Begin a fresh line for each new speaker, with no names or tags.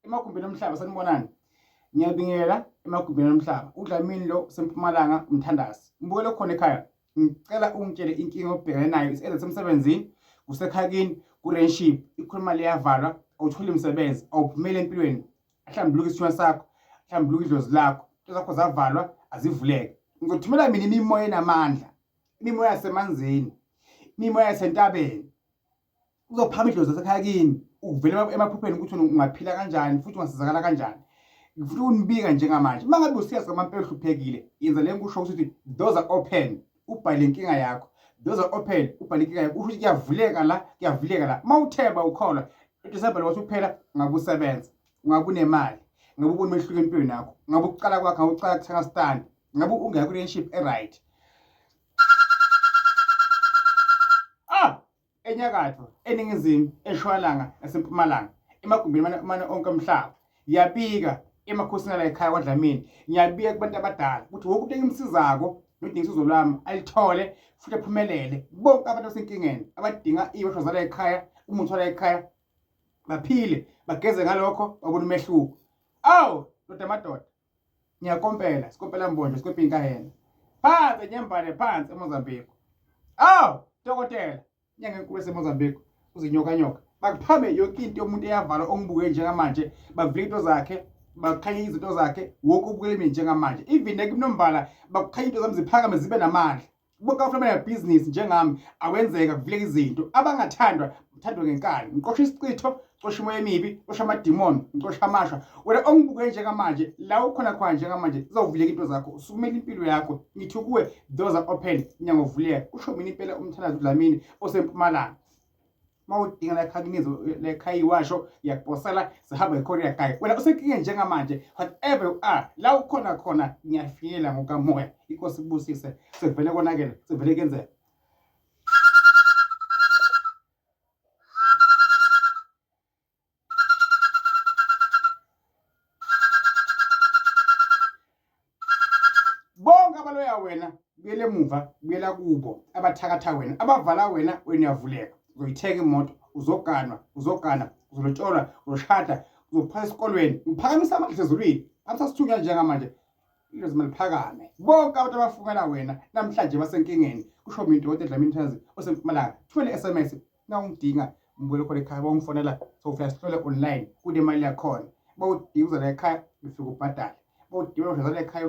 Emagumbini omhlaba sanibonani. Ngiyabingelela emagumbini omhlaba. UDlamini lo usempumalanga umthandazi. Mbukele khona ekhaya. Ngicela ungitshele inkinga obhekene nayo is semsebenzini, kusekhaya kini, ku-relationship, ikhuluma liyavalwa, awutholi umsebenzi, awuphumeli empilweni. Ahlambuluka isithunywa sakho, ahlambuluka idlozi lakho. Into zakho zavalwa, azivuleke. Ngizothumela mina imimoya enamandla, imimoya yasemanzini, imimoya yasentabeni. Uzophakama idlozi lasekhaya kini ukuvela emaphupheni ukuthi ungaphila kanjani futhi ungasizakala kanjani. Ngifuna ukunibika njengamanje, uma ngabe usiyazi ngamampela uhluphekile, yenza le nkusho ukuthi those are open, ubhale inkinga yakho. Those are open, ubhale inkinga yakho. Usho ukuthi kuyavuleka la, kuyavuleka la. Uma uthemba ukholwa, uDisemba lo wathi uphela ngabe usebenza, ngabe unemali, ngabe ubona umehluko empilweni yakho, ngabe ukuqala kwakho, ngabe uqala kuthenga stand, ngabe ungena ku-relationship e-right. Ah! Enyakatho, eningizimu, eshwalanga nasempumalanga, emagumbini amane onke omhlaba. Ngiyabika emakhosini ala ekhaya kwaDlamini, ngiyabika kubantu abadala ukuthi wonke umuntu engimsizako nodinga usizo lwami alithole futhi aphumelele. Bonke abantu abasenkingeni abadinga iwasho zala ekhaya, umuthi wala ekhaya, baphile, bageze ngalokho, babone umehluko. Awu, ndoda madoda. Ngiyakompela, sikompela mbonjo, sikompela inkahena. Phansi enyembane phansi eMozambique. Aw, dokotela, inyanga enkulu eseMozambique, uzinyokanyoka. Bakuphame yonke into yomuntu eyavalwa ongibuke njengamanje, bavule into zakhe, bakhanye izinto zakhe, wonke ubukele mina njengamanje. Even nakunombala bakukhanya into zami ziphakame zibe namandla. Bonke abafuna banebhizinisi njengami awenzeka kuvuleka izinto. Abangathandwa bathandwe ngenkani. Ngiqosha isichitho, xosha imoya emibi, xosha amadimoni, ngixosha amashwa. Wena ongibuke njengamanje, la ukhona khona njengamanje, zizovuleka into zakho. Usukumela impilo yakho. Ngithi kuwe, doors are open, inyango vuleka. Kusho mina impela umthandazo uDlamini osempumalanga. Uma udinga la ekhaya kinizo la ekhaya iwasho ngiyakuposela sihamba ngekhoriya guy. Wena usenkingeni njengamanje, whatever you are, la ukhona khona ngiyafinyelela ngokamoya. Inkosi ikubusise. Sekuvele konakele, sekuvele kuyenzeka. Bonke abaloya wena buyela emuva buyela kubo abathakatha wena abavala wena wena uyavuleka uzoyithenga imoto uzoganwa uzogana uzolotsholwa uzoshada uzophasa esikolweni ngiphakamisa amandla ezulwini phamisa sithunywa njengamanje Ilozi maliphakame bonke abantu abafukela wena namhlanje basenkingeni kusho mina Dokotela Dlamini Mthandazi osempumalanga thumela i-SMS nawungidinga ngibuyele khona ekhaya bawungifonela sofika sihlole online kunemali yakhona bawudinga uza la ekhaya ufike ubhadale bawudinga uza la ekhaya.